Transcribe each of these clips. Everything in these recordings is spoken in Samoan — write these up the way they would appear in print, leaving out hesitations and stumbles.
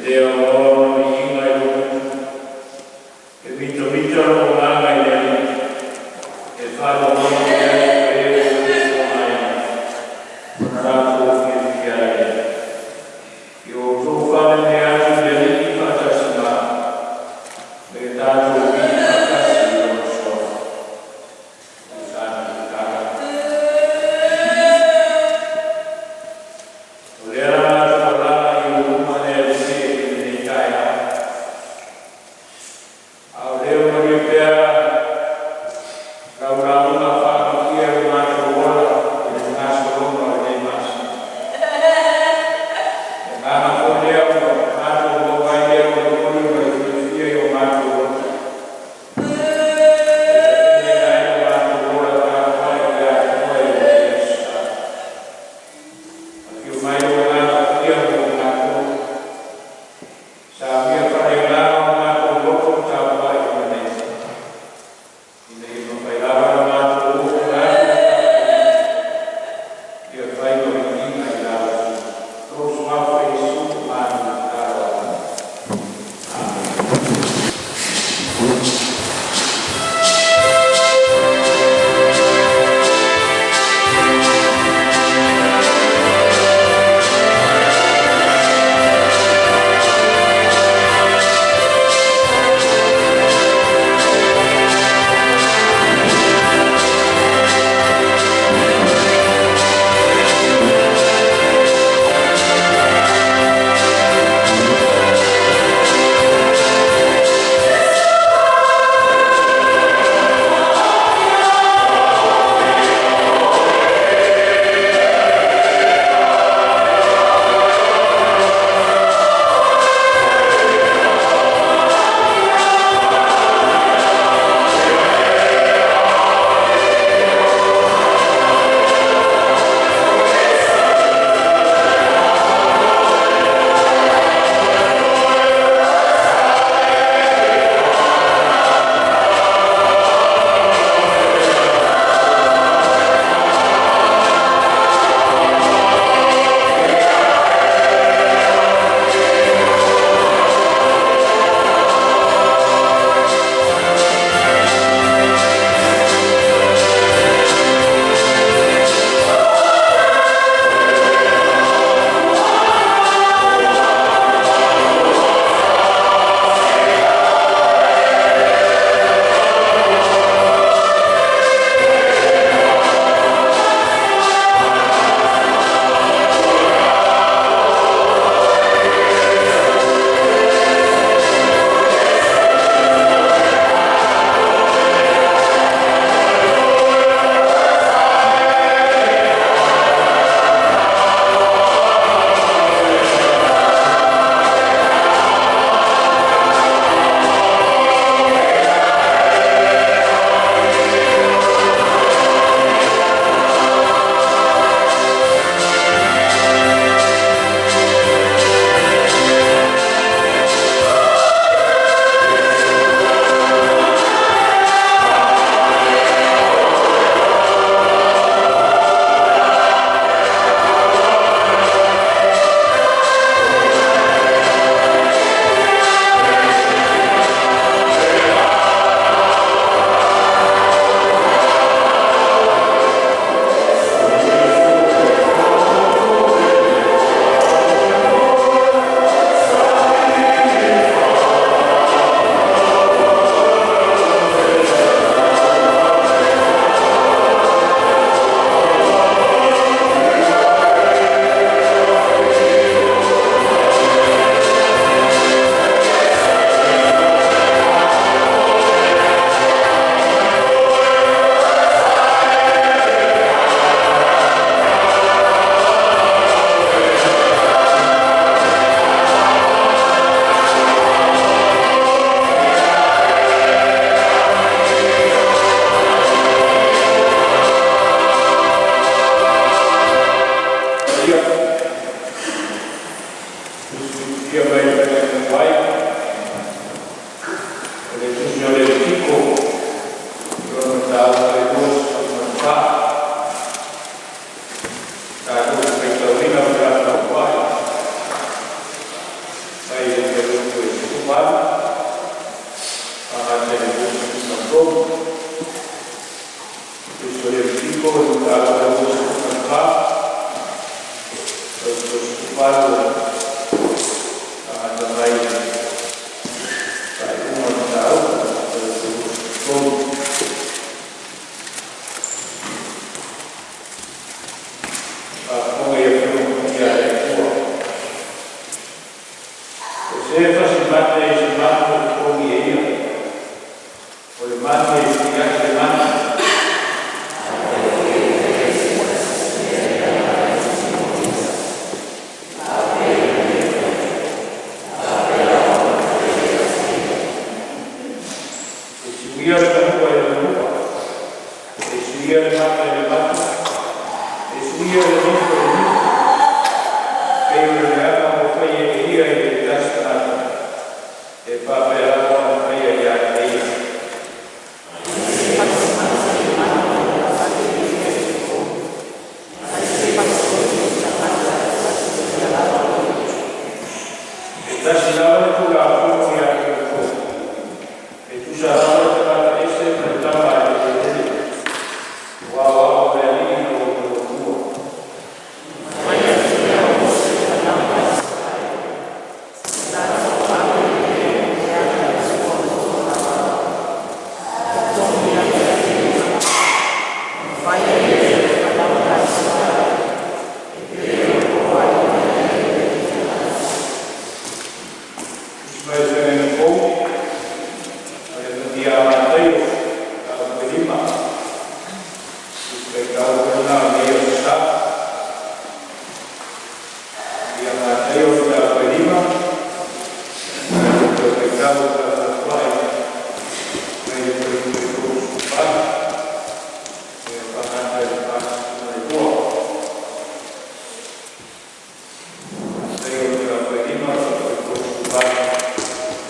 Le aoaoa Lona viiga i lou gutu, e mitamita lou agaga i le Alii, e faalogologo i ai o e ua le faaaogaina ona latou fiafia ai lea. Ia outou faamanea atu i le Alii faatasi ma a'u, ma ia tatou vii faatasi i Lona Suafa. Hosana i Tala. O lea la matou alaga i ou luma le Alii e i lenei taeao, a o lea ua malie pea lau lauga faaamatia i lo matou ola i le gasologa o lenei masina. O le agaga foi lea ua matou maua ai le olimoli ma le fiafia i o matou loto e tapenaina ai lo matou ola tapuai o le a totoe i lenei aso Sa. Afio mai lou Agaga Paia mo i matou, saunia faaleagaga o matou loto ma tapuai i luma nei, ina ia mafai lava ona matou oona atu le faafetai ia fai ma viiga i lau Afio. Lou Suafa Iesu matou tatalo atu. Amene. Tusitusia mai le Fale o le Tusi o Levitiko i lona mataupu e 24, tatou te faitauina ma faataupuai mai le 18, faagata i le 23. Tusi o Levitiko i le mataupu 14, 38, faagata mai i le faaiuga o le mataupu 33. Faafofoga i Afioga Paia a le Atua. So o se fasi mata i se manu e totogi e ia, o le manu e suia'i le manu. E suia le fanua e le fanua, e suia le mata e le mata, e suia le nifo e le nifo. Pei o le leaga ua faia e ia i le tasi tagata, e faapea lava ona faia ia te ia. Se fasi mata e fasi e totogi. Se fasi tagata e fasuia lava o ia. E tasi lava le Tulafono ia te outou, e tutusa lava le tagata ese ma le tama a le Isaraelu, ua aoao le Alii lo outou Atua. Mai asia o Mose i malama a Isaraelu. Latou ave le leaga i tua o tona totogi atu i le fai e le malama a Isaraelu e pei ona toa ai e le Atua. Tusi mai le Feagaiga Fou a le Matia Mataio, mataupu e 5, Tusi Faitau foi lena o lenei aso Sa. Matia Mataio, mataupu e 5, tatou toe faitau felafolafoai mai le fuaiupu e 38 seia faagata i le 42. Mataio mataupu e 5, fuaiupu 38.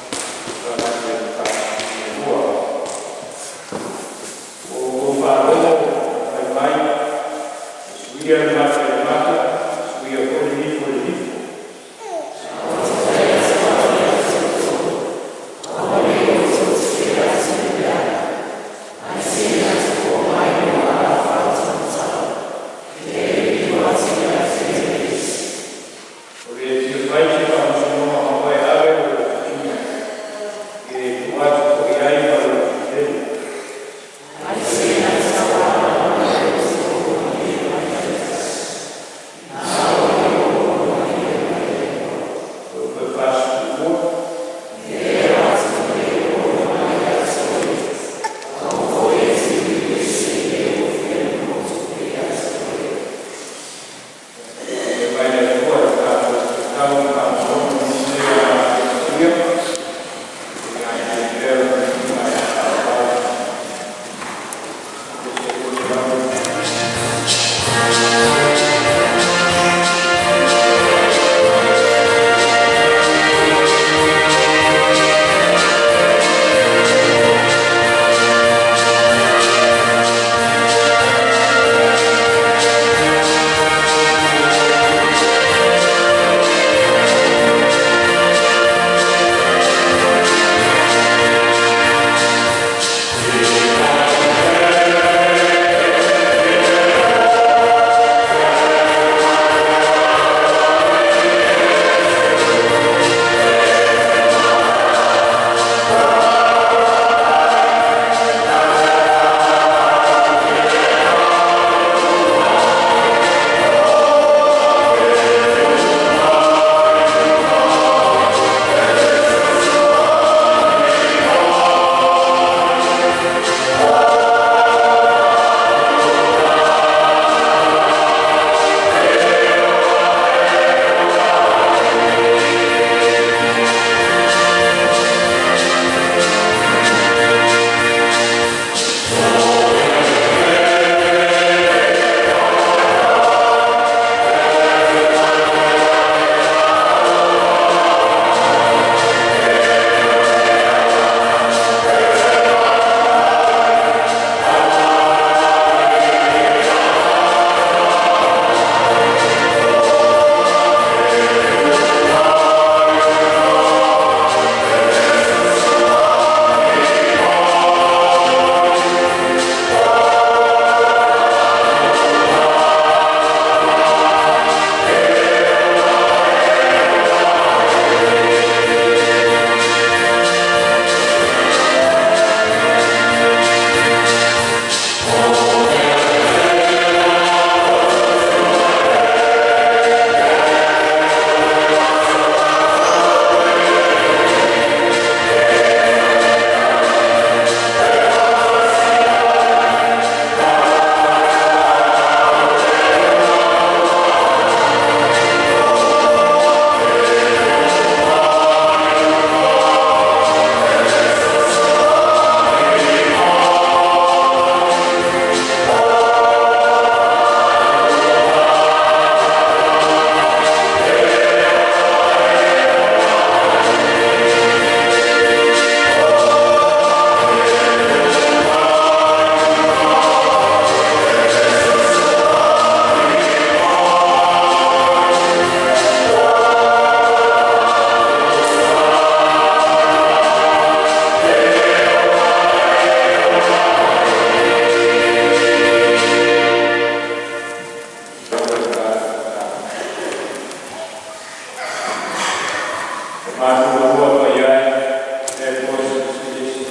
Matuatua paia e, le Atua Silisili Ese,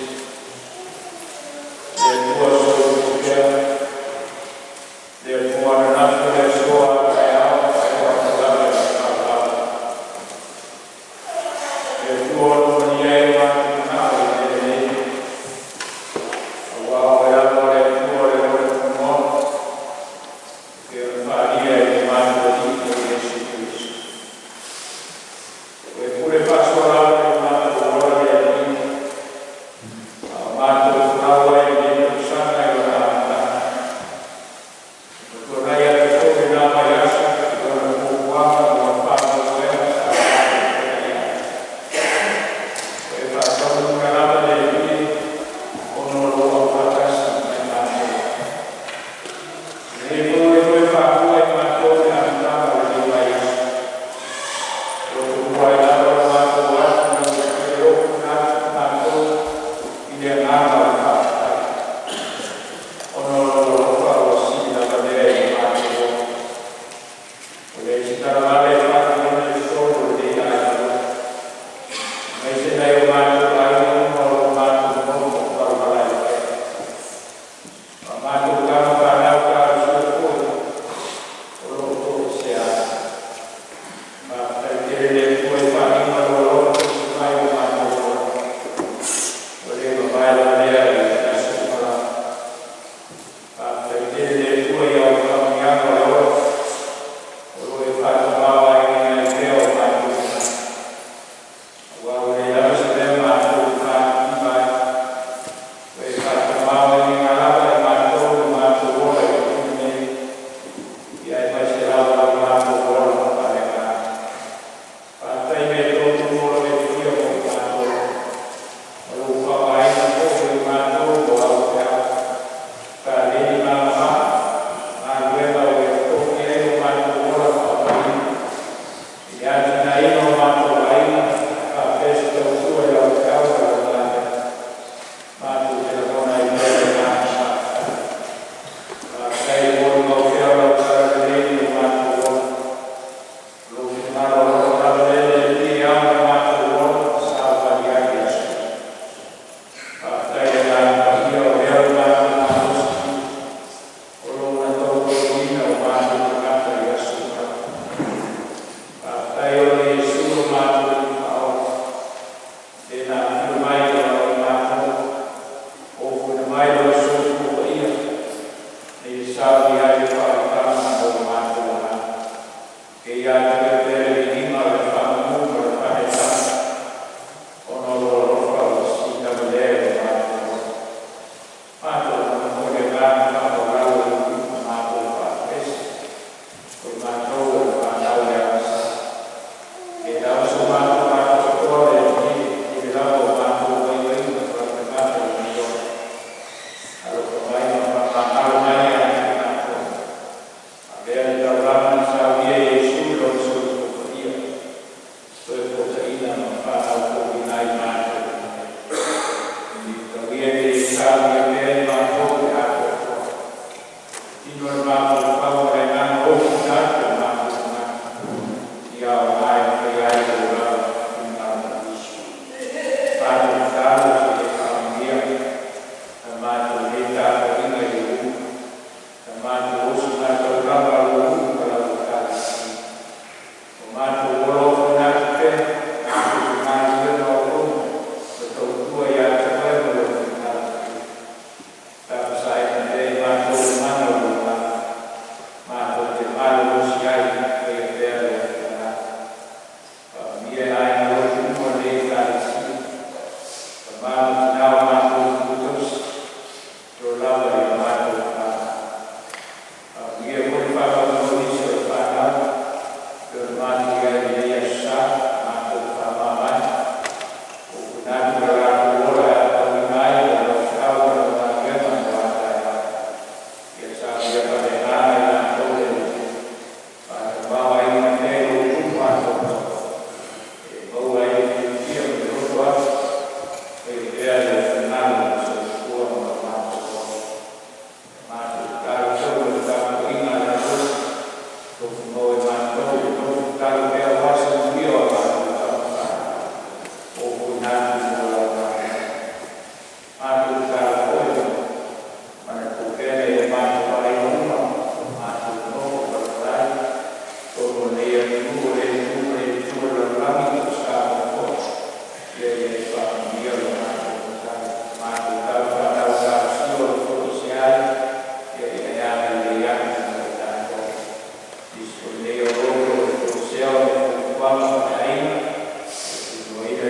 le Atua Soifua Pea, le Atua ananafi, o le aso, a taeao, taeao analeila e faavavau. Le Atua o lo o malie ai lo matou manao ina ia lelei, aua o Oe lava o le Atua o le ola tunoa, e pei ona faaalia i lo matou Alii o Iesu Keriso. Ua e pule faasoa lava i lo matou ola le Alii, a o matou folau ai i lenei tausaga i lona amataga, ua tuanai atu foi lena vaiaso i Lona fuafuaga ma Lona faamoemoega sa o matou feagai ai.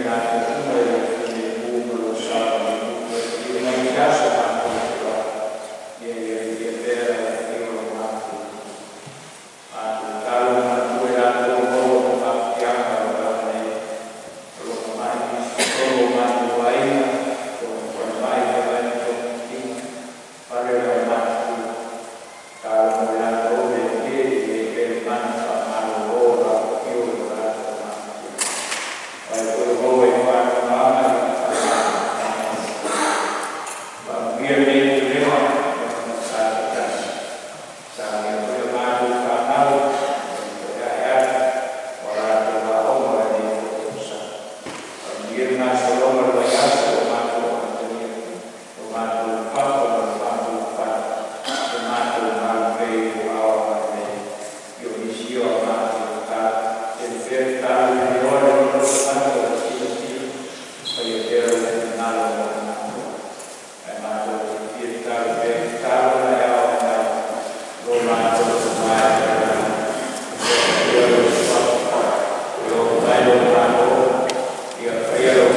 latou uma i lou filemu ma lou saogalemu. Toe afio mai i se aso matou feiloai, ia le Alii pea lau Afioga ma matou. Matou tatalo ma manatua i latou ua maua le mafutiaga o le olaga nei, o lo o mamai nisi i totonu o matou aiga, totonu o falemai, falemai togafitiga, fale o le aumatutua. Tatalo mo i latou, le Alii e, ia i ai pea le mana faamalolo o lau Afioga i lo latou mafatia. O e foi ua maua i le faanoanoaga, ia faamagalo. Faamanuia lenei Pulega i ona sa taitasi, saunia foi a matou fanau i toe ae atu o a latou aoga i lenei foi tausaga. Faamanuia le gasologa o le vaiaso ua matou amatalia, lo matou fafa ma le matou fala, ia matou malu pea i Ou Aao agalelei. Ia o nisi ia o a matou tatalo, tele pea tatalo i le le Alii o tagata ua silasila, faia pea Lou finagalo mo i matou. Ae matou te fia tatalo pea i tatalo na e ao mai, lo matou mamae mai le lagi. Ia paia Lou Suafa, ia oo mai Lou Malo, ia faia Lou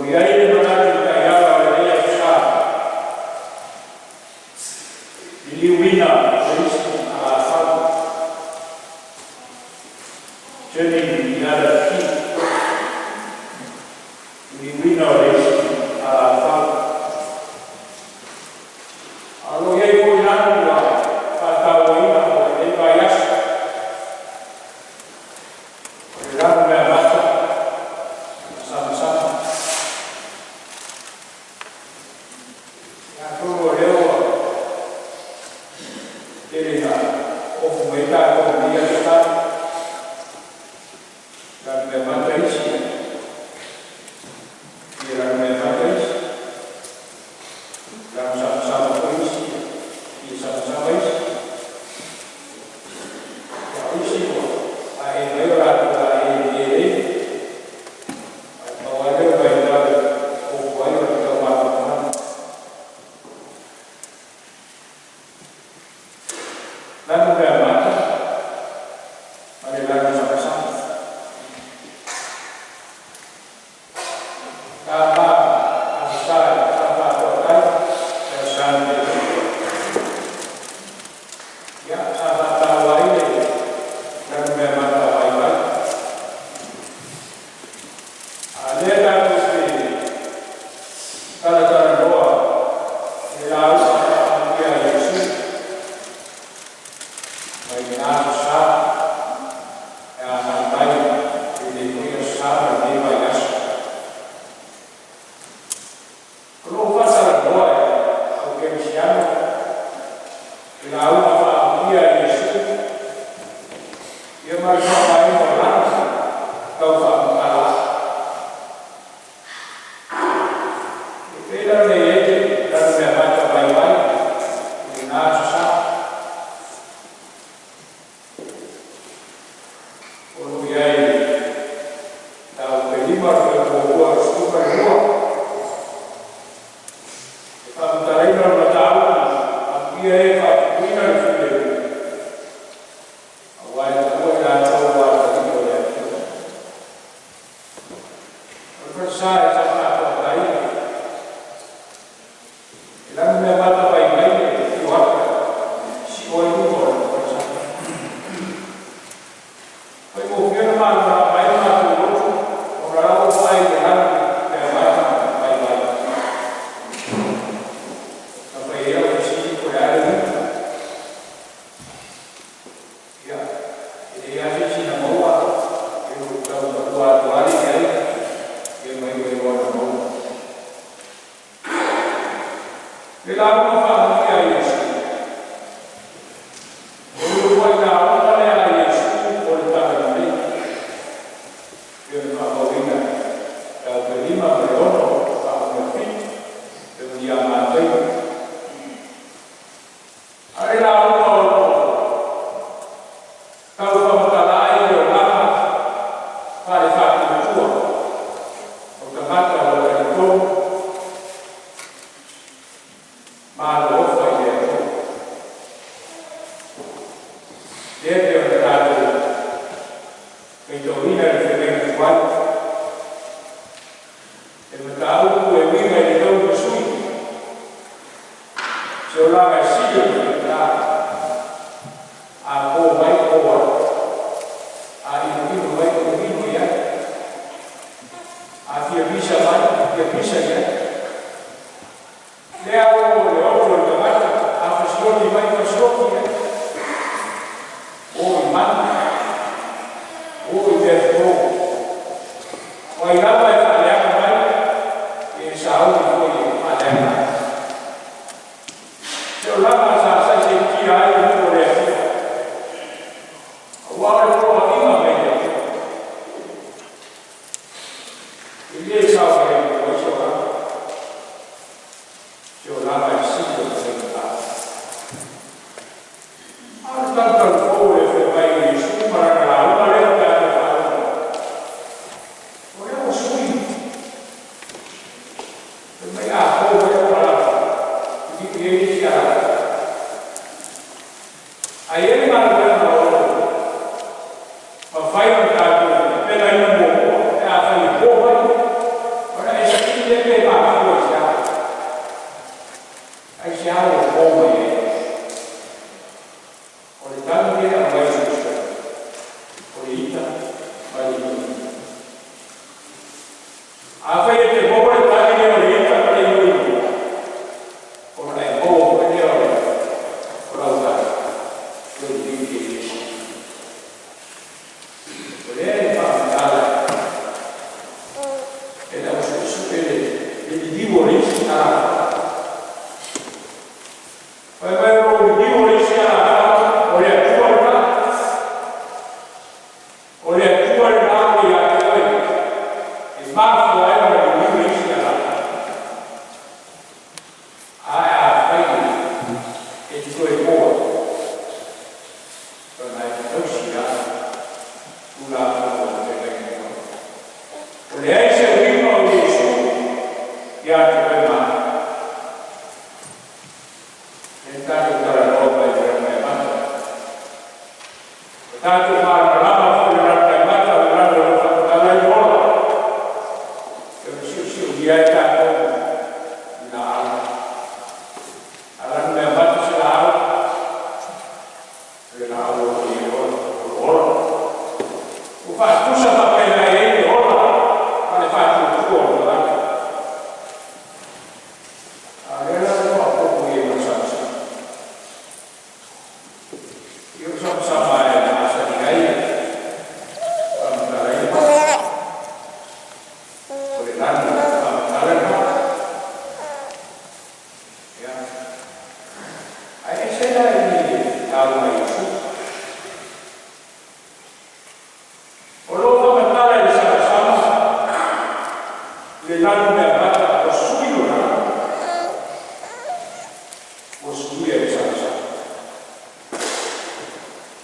O i ai le manatu i taiala o lenei aso Sa, liliuina o le isi alafau, turning the other cheek, liliuina o le isi alafau. A o lo o i ai foi lanu ua faatauaina mo lenei vaiaso, o le lanumeamata ma samasama. Atonu o lea ua tele ina ofu mai tatou i lenei aso Sa, lanumeamata isi, ia lanumeamata isi, lanu samasama foi isi, ia samasama isi. Ia o isi ua ae mai o latou laei i lenei, ae pau lava lea o vaitau e ofu ai o le taumafafaga. Lanumeamata ma le lanu samasama. Tama aso Sa e sa faatoatai le aso Sa na tea nei. Ia, sa faataua ai le lanumeamata vaivai. A lea tatou te talatalanoa i le lauga faamutia a Iesu mai lena aso Sa e agai mai i lenei foi aso Sa ma lenei vaiaso. O lo o faatalanoa e au kerisiano le lauga faamutia a Iesu ia ma le faaaogaina o lanu tau faamatala. E pei la ona i ai le lanumeamata vaivai i lena aso Sa. O lo o i ai mataupu e 5 o le muamua i le 12. E faamatalaina o le mataupu amuia e faatupuina le filemu, aua e taua i latou o atalii o le Atua. O le falesa e sa faatoatai, e lanumeamata vaivai le afio atu, sio ai luga o le falesa. Faigofie ona malamalama ai o matou loto, ona la ua vaai i le lanumeamata vaivai. Na fai ai lau fesili po o le a le uiga. Ia, e leai lava se isi na maua, e lou tau taua atu lava i ai, ia ma iu ai loa na maua. Le lauga faamutia a Iesu. O le uluai lauga lea a Iesu o le Talalelei. E ona faamauina mataupu e 5 ma le 6 faamuia 7, e ia Mataio. A le lauga o lo tau faamatala ai le olaga faale-faatuatua o tagata o lo o talitonu ma alofa i le Atua. Lea pe ona tatou faitauina le feagaiga tuai. E mataupu e uiga i le tauimasui, se olaga e sili ona faigata, a po mai po ai, a inoino mai inoino i ai, a fia pisa mai fia pisa i ai. Lea o le oto o le tagata, a fasioti mai fasioti i ai. O i manu, o i mea fofo. O ai lava e faaleaga mai, e sauni foi e faaleaga ai. Se olaga sa saisaitia ai le nuu o le Atua. Aua o le poloaiga mai le Atua. E le saogalemu ai se olaga. Se olaga e sili ona faigata. A o le talutalufou o le afio mai o Iesu ma lana lauga lea o tatou faalogo. O lea ua sui. Fai mai a po mai lau alafa, liliu i ai le isi alafa. Ae i ai le galuega o lo o mafai ona tatou tapenaina muamua pe afai e po mai, ona e Afai e te maua le tali lea o le ita ma le ioio, ona e maua foi lea o le o lau tali, lou tiute i Iesu. O lea e faamatala e le au suesue le liliu o le isi alafua. Fai mai o lou liliu o le isi alafua, o le Atua lena. O le Atua lena ua ia te oe, e mafua ai ona liliu le isi alafua. Ae afai e te toe moa, ona e tausi lava Tulafono o le feagaiga ma oe. Ua leai se uiga o Iesu ia te oe ma au. Lea na tatou talanoa mai i le Lanumeamata. Ua tatou malamalama foi i le Lanumeamata o le lanu o lo o faamatala ai le ola. E ono siosiomia ai tatou i laau. A lanumeamata se laau, o le laau o lo o i ai le ola, o le ola. Ua faatusa faapena e i ai le ola ma le faatuatua o le tagata. A o lea la ua faaopoopo i ai ma le samasama. Ia o le samasama e masani ai e faamatala ai le mata. O le lanu e faamatala le mata. Ia. Ae ese la i le lauga a Iesu. O lo o faamatala i le samasama le lanumeamata ua sui lona lanu. Ua suia e le samasama.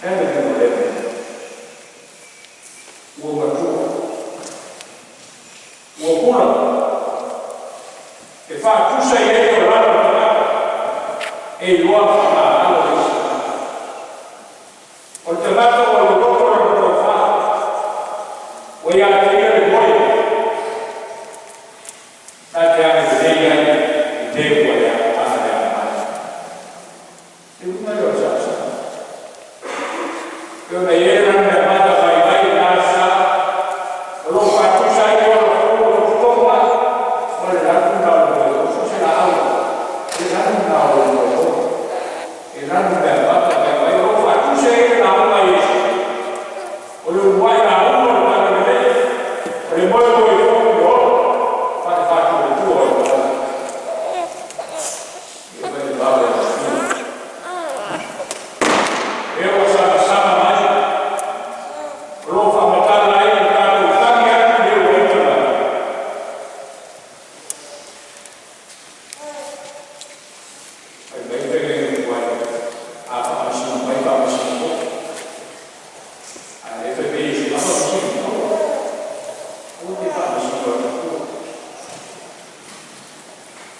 E le uiga o lea mea? Ua matua. Ua pula. E faatusa i ai le olaga o le tagata e iloa faamagalo le isi tagata. O le tagata ua loloto lona tofa, ua ia te ia le moe, na te agalelei ai i le ua leaga mai. E uiga lea o le samasama. E ona i ai le lanumeamata vaivai lena sa o lo o faatusa ai le ola fou o lo o totonu ai, o le lanu lena o le moe, so o se laau, o le lanu lena o le moe, e lanumeamata vaivai o lo o faatusa ai le lauga a Iesu. O le uluai lauga o le Talalelei, o le moemoe fou i le ola ma le faatuatua o le tagata. Ia mai le vave o le sui. E ua samasama mai, o lo o faamatala ai le tatou tagi atu i le ua ita mai. Fai mai le feagaiga tuai, a faamasino mai, faamasino foi. A o lea e fai mai Iesu, a faamasino, aua. Aua te faamasino e le Atua.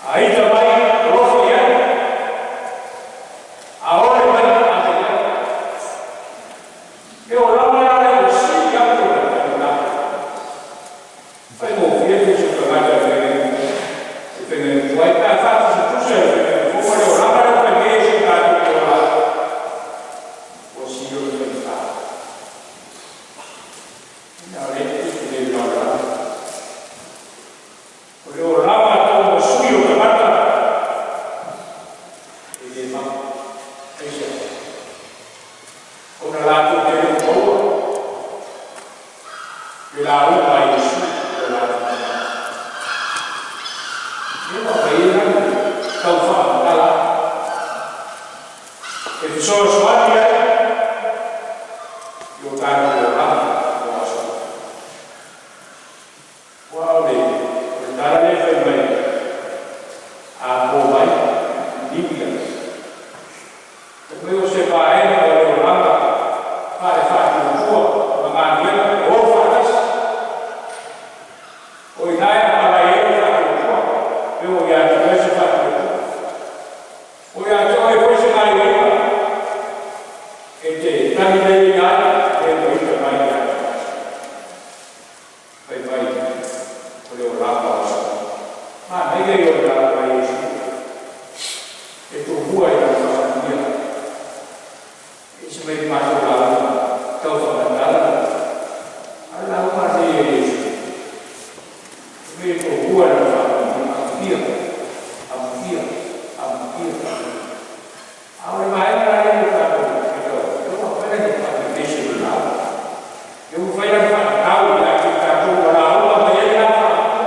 A ita mai, alofa i ai. A ole mai, ave i ai. E o lava la le ua sili atu o le tagata. Fai gofie le se tagata e feagaiga tuai, pe a faatusatusa e le feagaiga fou ma le olaga lea ua fai mai Iesu tatou te ola ai. Ua sili ona faigata. Ina o lea e te le laulala. O le olaga atau ma sui o tagata e le mau. Aisea? Ona latou te le o maua le lauga a Iesu i o latou tagata. Ia ua fai ai la le tau faamatala e fesoasoani ai i o tatou olaga o aso. Aua o le tala lea e fai mai, a po mai, liliu i ai. Fai mai o se vaega o le olaga faale-faatuatua ma galuega e o faatasi. O i ina e apalai ai le faatuatua, pe ua ia te oe se faatuatua. O ia te oe foi se gaioiga e te tagi lelei ai le ua ita mai ia te oe. Fai mai o le olaga o aso. Manaia ia o le lauga a Iesu e tumua i lana faamanuia. E ese mai le matou lauga tau faamatala, a o le lauga lenei a Iesu e Mai e toalua le faamuia, amuia, amuia, amuia. A o le vaega la lea ua tatou faitau atu, ua fai lana faapepesi o le lauga. Ua fai lana faatatau ia te i tatou ua lauga mai ai la faamuia.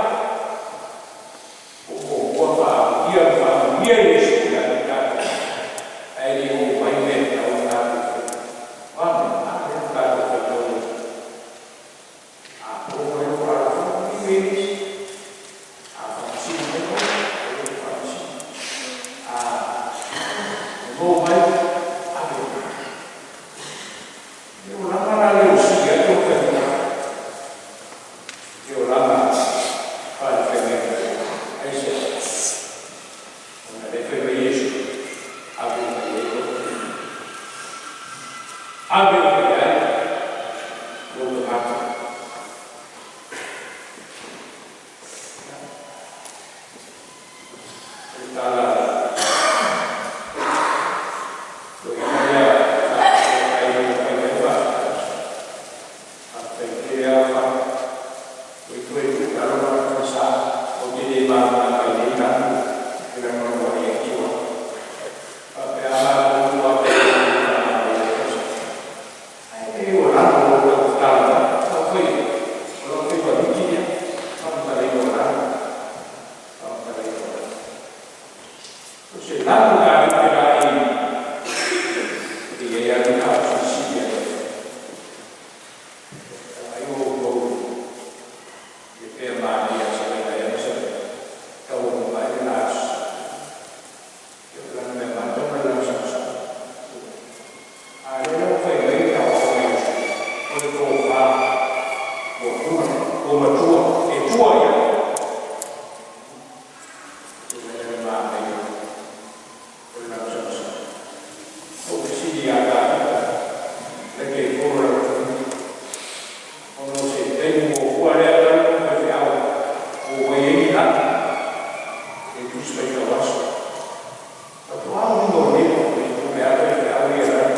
Ua muamua faaamuia ma faamanuia Iesu ia te i tatou, ae le i oo mai mea e tatau ona tatou faia. O a mea? A lea ua tatou faitau ai. A po mai lou alafua, e le isi. A faamasino mai oe, e le faamasino. A maua mai, ave i ai. Le olaga la lea ua sili atu ona faigata i le olaga faale-faimeakalai. Aisea? Ona o lea e fai mai Iesu, ave uma i ai lou tagata. Ave uma i ai lou tagata. O le tala a le toeaina lea sa fesoatai ai e fai mai le faafetai. Faafetai tele lava Fata, ua e toe tuu i lalo le matou falesa, ou te le malamalama i nei lanu e lanulanua ai ai tioata. Faapea a matou tu atu ai e faamanaia ai falesa. Ae le ua lanu loa ua tau tatalo mai. Ou fai i ai, o lau feivaliki lea, faamatalaina o lanu, faamatalaina o lanu. O se lanu tatou te laei e i ai lava le mataupu silisili ia te au. Vaai outou i le pea manaia a Savaitaea ma Savaii, tau mamae le la Aso Sa. Ia o lana mea mata ma le lana samasama. A o lea la ua fai mai le tauau a Iesu, o le tofa ua pule, ua matua, e tua i ai. Se mea le manaia o le lanu samasama. Ou fesili ia Tafita, Taitaifono o le Komiti, ona o se taimi muamua lea talu ona ou faifeau ua ou vaai ai ni lanu i le Tusi Faitau Aso. Faatoa uiga o nei e pule lava faifeau ia i lana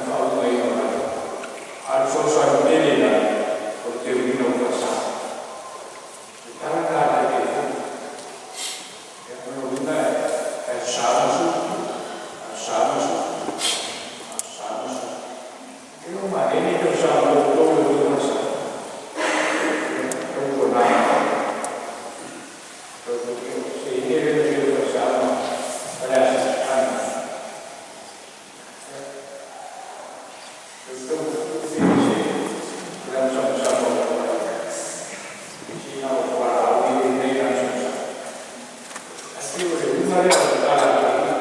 faauigaina o lanu. A o le fesoasoani tele i lanu o le teuina o falesa. O le tala lena a le Taitaifono. Ia, o lona uiga e Aso Sa ma Sulu, Aso Sa ma Sulu, Aso Sa ma Sulu. E le o manaia ni tausaga muamua o le falesa. Ia, tautuana se i le teu falesa ma le aso ana. Se lanu samasama o lau ai. Sina o fualaau ia e nei lanu samasama. Ae pei o le uiga lea o le tala a le toeaina.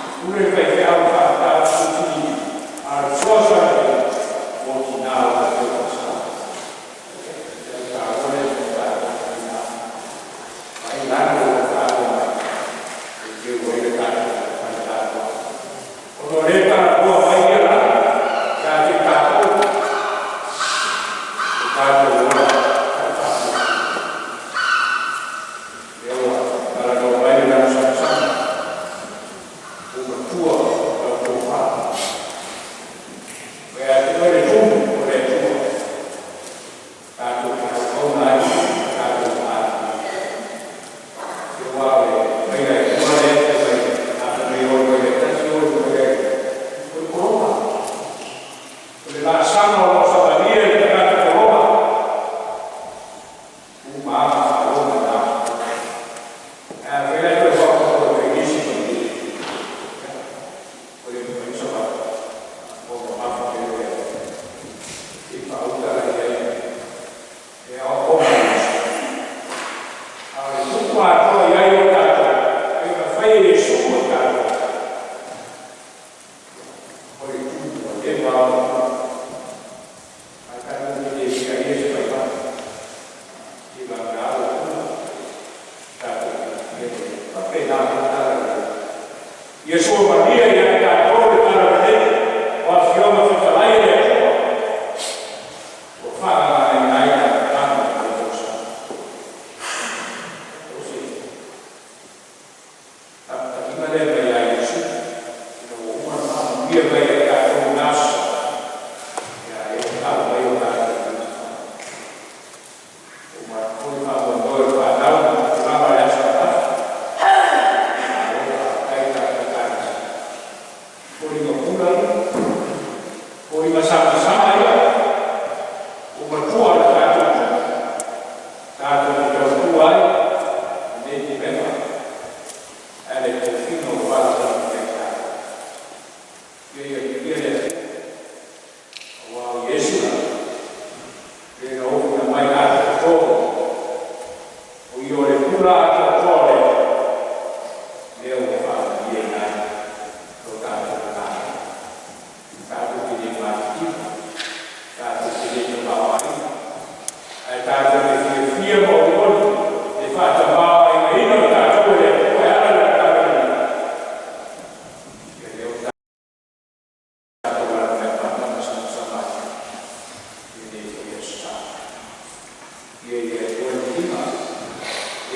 E pule le faifeau i le faamatau filifili, a o le fesoasoani tele mo tina o lo o teu falesa. O le taua lea o se mataupu a tina. Vaai lanu o lo o taua mai e teu ai le tatou falesa. Ona o lea e talanoa mai ia lanu ia te i tatou, o tatou ola faale-faafuasei. Lea ua talanoa mai le lanu samasama, ua matua lau tofa. Ua ia te oe le tumu o le Atua, tatou te auauna ai ma tatou galulue. Aua o le maila e lua lea e fai mai, a fai mai o i le maila e tasi, o i le maila e lua, o le pologa. O le laasaga o lo o savalia i le tagata pologa, uma aga faaloga na. Ae a fai la e toe faaopoopo atu ai nisi manuia, ua le mafai ona savali, ua mamafa tele le auala. Se i faauta la i ai e aoaoga a Iesu. A o le tupu atoa i ai o tatou, e pei ona fai e Iesu mo i tatou, o le tumu ua leva ona tupu. Ae tatou te le feaia se faimai, seivagana ua tumu tatou te faapena foi tala lelei. Iesu manuia ia i tatou le tala lelei o Afioga fetalai e le Atua ua faagaganaina ai le amataga o lenei tausaga. O se taputapuliga lea mai ia Iesu, ina ua uma ona faamanuia mai ia i tatou i na aso Sa, ia lea ua tau mai o tatou lima. Ua matou le faamoemoe o le fanau ma le tulaga o le aso ananafi. Malo faafetai i tatou Ekalesia. Foliga pula ia, foliga samasama ia, ua matua le tatou tupu, tatou te tautua ai lenei pulega ae le tofiga ua faalavelave ia i tatou. Ia ia viia le Atua, aua o Iesu le na ofuna mai atoatoa, o ia o le pula atoatoa o le Atua, lea ua faamalieina ai lo tatou agaga. Tatou te le matitiva, tatou te le tamaoaiga, ae tatou te fiafia ma olioli le faatamaoaigaina o tatou e le Atua e ala i Lana talalelei. Ia lea ua tatou alafai ma samasama ai i lenei foi aso Sa. Ia i le Atua le viiga, e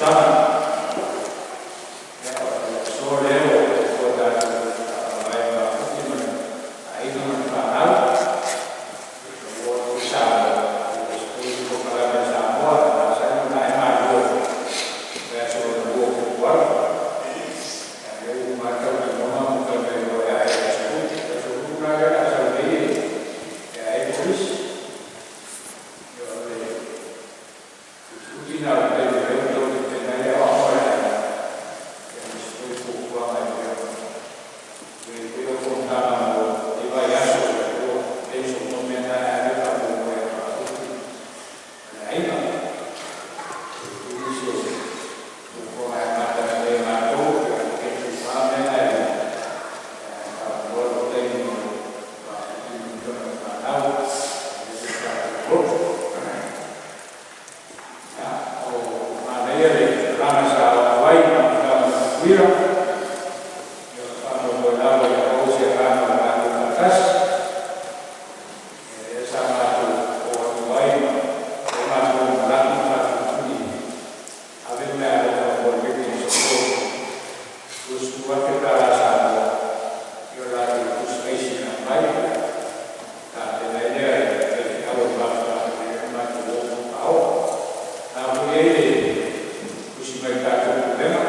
tausaga. Ia, o le aso lea ua tatou faavae mafuti ma le aiga ma le fanau. Ua i Samoa, i le polokalame a Samoa, masani ona e malua i le aso lona lua o Fepuari. Ia, lea ua uma lava tautinoga ma fai mai loa e ae i le aso 3. O le aso 3 la lea o le a sau nei e ae ai kolisi. Ia, o le utiuti lena o le taimi o lea ua tau tapena ai le aoaoga o le aiga. Ia, ma isi foi fuafuaga e pei ona i ai foi au fonotaga mo lenei vaiaso. Ia, ua cancel uma mea na e ave le faamoemoe e faafuti ma le aiga. E i ai nisi o fuafuaga e amata mai nei e matou, ia cancel uma lava mea na e lua. Ae faaauau lou taimi mo le faafuti ma le fanau aemaise o tatou lotu. Ia, o manaia le tulaga sa oo ai mafutaga ma Tutuila. Ia, o le faamoemoe lava ia maua se agaga o le galulue faatasi. Ia, lea sa matou oo atu ai ma fai matou manatu ma faatulituli ave meaalofa mo le Victim Support, $20,000 Samoa. Ia, o latou tusi aisi na aumai tapena ai lea e faifeau o le mafutaga lea na matou o ma faaoo. Na foi ai le tusi mai le tatou pulega.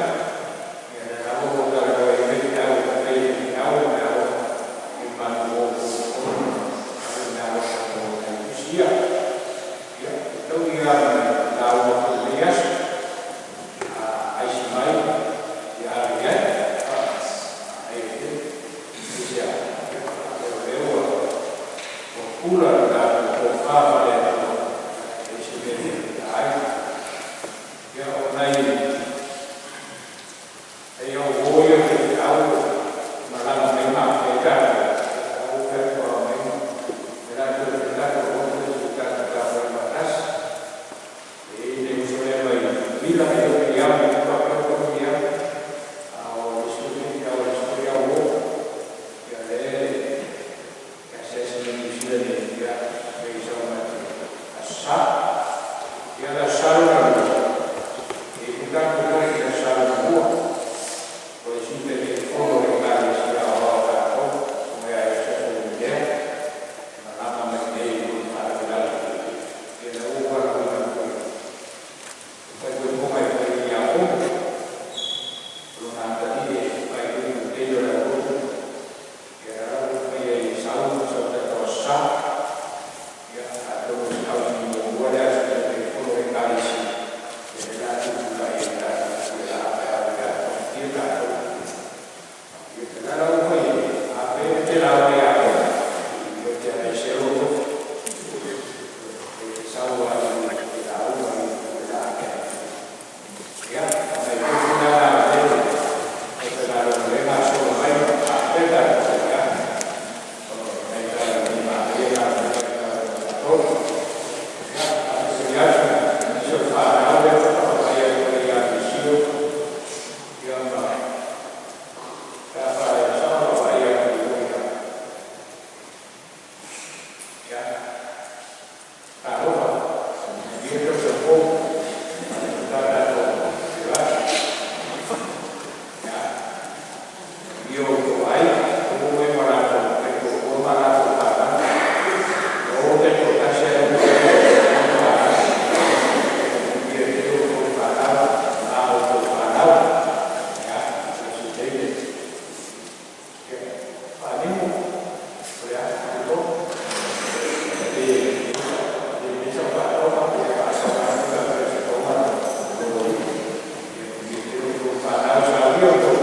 Ia, lea lava ua talanoa ai faifeau e fai e faifeau le meaalofa i le matou o foi ave le meaalofa mo nai tusi ia. Ia, fetaui lava ma le lauga foi i lenei aso, a aisi mai ia ave i ai ai e aisea. Ia, faapea o lea ua pula le tatou tofa faale-Atua, e leai se mea e faigata ai. Ia, o nai ai au uo ia faifeau malaga mai mafuta ai tatou, ia, ua fai atu a omai e latou te latou lotu se tatou tapuai faatasi. E i ai le uso lea mai Tutuila e le o Miriama, e faapea ua Miriama, a o le isi foi faifeau a le isi foi au uo, ia, lea e asiasi mai Niu Sila nei, ia, e sau ma te Aso Sa. Ia, le Aso Sa lona lua, e i ai foi tatou tali i le Aso Sa lona lua, o le isi Taitaifono o le Ekalesia Aoao a tatou, o ia Iosefa Uelea, e malaga mai nei i lona faalavelave. Ia, lea ua valaauina foi e fai foi e fai i Iakopo, o lona atalii e faaiuiu i le teile o le aulotu. Ia, la ua fai ai sau sau tatou Aso Sa. Ia, atonu o se tausili muamua lea a se Taitaifono o le Ekalesia, ia, lea o le a tutulai ai tatou, ia la pe a o le a togatia tatou. Ia, la la ua fai ai, a pe te lauga ia oe, ia te aveesea lou tofi, e sau ai i lauga i le ake. Ia, nai tofi la la le o te lalo le gasolo mai a pe tatou, ia, o nai tala ni maia la tatou. Ia, a se atu, nisi o le fanau lea faafai atu ai ia Visio, ia, ma ta fa sa faafai atu ia, ia, talofa, ia tausaga fou, ta tatou feiloai. Ia, ia outou aiga, o mai ma latou taitoalua ma latou fanau. O taitoatasi ai o fanau. Ia te outou fanau, ma outou fanau. Ia, o se teime. Ia, faanimu, o le a, tuto. E le sa faatoga, ia faasalamu ka se tonga. Ia, ia te outou fanau, sauia outou.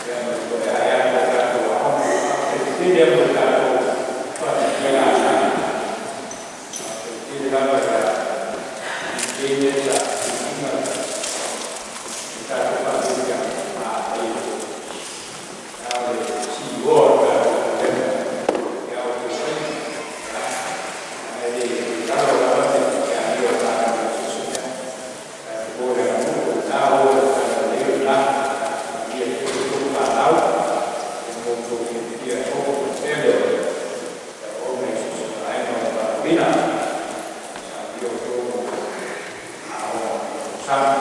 Ia, ma toe ae atu o tatou aoga. Faafetai tele mo le tatou faatupea lasa. Faafetai tele lava ia i sa tuuina le tatou faatupea ma ai a o le CEO o le tatou pulega. Ia, o outou faiva. Ia, ae le lalo lava te alia o tatou se mea. O le aganuu, o lena o le tatou o lena. Ia te outou fanau, ia mo outou fiafia e oo pea le o i so o se vaega o le valaauina. Sauia outou aoga o tausaga.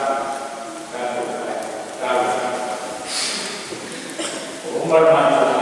Ma le matou.